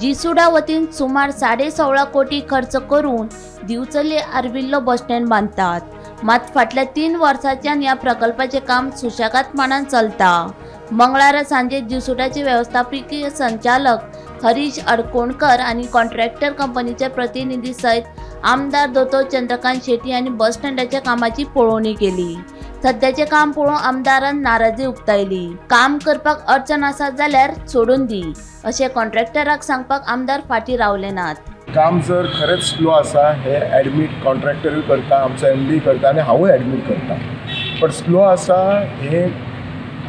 GSUDA वतीन सुमार 16.5 कोटी खर्च करून दिवचले आर्विल्लो बस स्टँड बांदतात. मात फाटल्या 3 वर्सांच्यान ह्या प्रकल्पाचें काम सुशेगादपणान चलता. मंगळारा सांजे जीसुडाचे वेवस्थापकीय संचालक हरीश अडकोणकर आनी कॉन्ट्रॅक्टर कंपनीचे प्रतिनिधी सयत आमदार दोतोर चंद्रकांत शेट्टी आनी बस स्टँडाच्या कामाची पळोवणी केली. सद्याचें काम पळोवन आमदारान नाराजी उक्तायली. काम करपाक अडचण आसा जाल्यार सोडून दी अशें कॉन्ट्रॅक्टराक सांगपाक आमदार फाटीं रावले नात. काम जर खरेंच स्लो आसा हे एडमीट कॉन्ट्रॅक्टरूय करता, आमचो एमडी करता आनी हांवूय एडमीट करता. बट स्लो आसा हे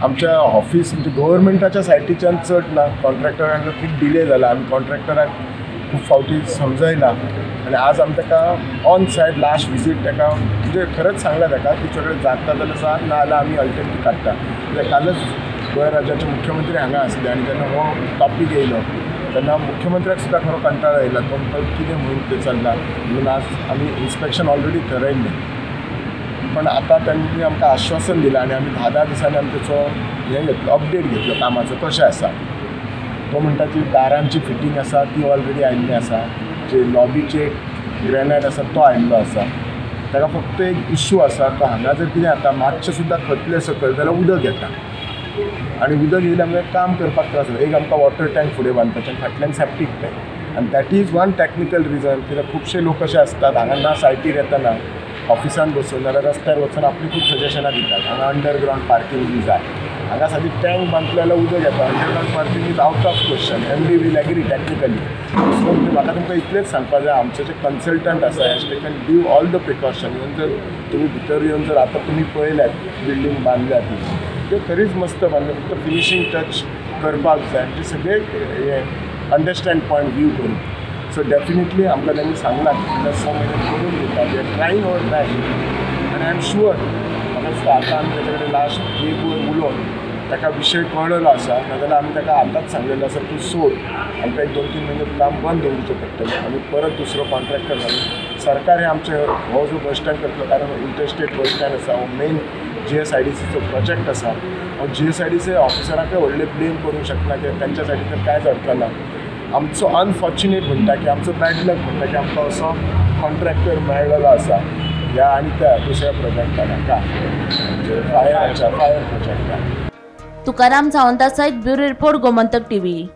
आमच्या ऑफिस म्हणजे गव्हर्मेंटाच्या सायटीच्यान चड ना, कॉन्ट्रॅक्टरांक खूब डिले जाला. आमी कॉन्ट्रॅक्टराक खूब फावटी समजयला आनी आज आमी ताका ऑन सायड लास्ट विजीट ताका म्हणजे खरेंच सांगलां ताका की तुजे कडेन जाता जाल्यार सांग, ना जाल्यार आमी अल्टरनेटीव काडटा. कित्याक कालच गोंय राज्याचे मुख्यमंत्री हांगा आसले आनी जेन्ना हो टॉपीक येयलो तेन्ना मुख्यमंत्र्याक सुद्दां खरो कंटाळो येयला. तो म्हणटा कितें म्हणून तें चल्लां म्हणून आज आमी इन्स्पेक्शन ऑलरेडी थरयल्लें, पण आतां तांणी आमकां आश्वासन दिलां आनी आमी 10-10 दिसांनी आमी तेचो हें घेतलो, अपडेट घेतलो कामाचो कशें आसा. तो म्हणटा ती दारांची फिटींग आसा ती ऑलरेडी आयिल्ली आसा, जे लॉबीचे ग्रेनायट आसा तो आयिल्लो आसा. ताका फक्त एक इश्यू आसा, तो हांगा जर कितें जाता मातशें सुद्दां खतलें सकयल जाल्यार उदक येता आनी उदक येयल्यार म्हणजे काम करपाक त्रास जाता. एक आमकां वॉटर टँक फुडें बांदपाचें आनी फाटल्यान सेप्टीक टँक आनी that is one technical reason. कित्याक खुबशे लोक अशे आसतात हांगा ना सायटीर येतना ऑफिसान बसून नाल्यार रस्त्यार वचून आपली खूब सजेशनां दितात. हांगा अंडरग्रावंड पार्कींग बी जाय, हांगा सादी टँक बांदतलो जाल्यार उदक येता. Underground parking is out of question, MD will agree technically. So म्हाका तुमकां इतलेंच सांगपाक जाय, आमचे जे कन्सल्टंट आसा has taken due all the precaution. Even जर तुमी भितर येवन जर आतां तुमी पळयल्यात बिल्डींग बांदल्या ती त्यो खरीच मस्त बांदल्या, फक्त फिनिशींग टच करपाक जाय म्हणजे सगळे हे अंडरस्टँड पॉयंट व्यू करून. सो डेफिनेटली आमकां तांणी सांगलां की फुडल्या 6 म्हयन्यान करून दिता. We are trying our best आनी I am sure. म्हाका दिसता आतां आमी ताचे कडेन लास्ट एक वर उलोवन ताका विशय कळ्ळलो आसा, नाजाल्यार आमी ताका आतांच सांगलेलो आसा तूं सोड, आमकां एक 2-3 म्हयने काम बंद दवरचें पडटलें आमी परत दुसरो कॉन्ट्रॅक्टर घालून. सरकार हे आमचें हो जो बस स्टँड करतलो, कारण इंटरस्टेट बस स्टँड आसा, हो मेन GSIDCचो प्रोजेक्ट आसा. हांव GSIDC ऑफिसराकय व्हडलें ब्लेम करूंक शकना कित्याक तांच्या सायडींतल्यान कांयच अडकना. आमचो अनफॉर्च्युनेट म्हणटा की आमचो बॅड लक म्हणटा की आमकां असो कॉन्ट्रॅक्टर मेळ्ळेलो आसा ह्या आनी त्या दुसऱ्या प्रोजेक्टाक हाका म्हणजे फायर प्रोजेक्टाक. तुकाराम सावंता सयत ब्युरो रिपोर्ट, गोमंतक टीव्ही.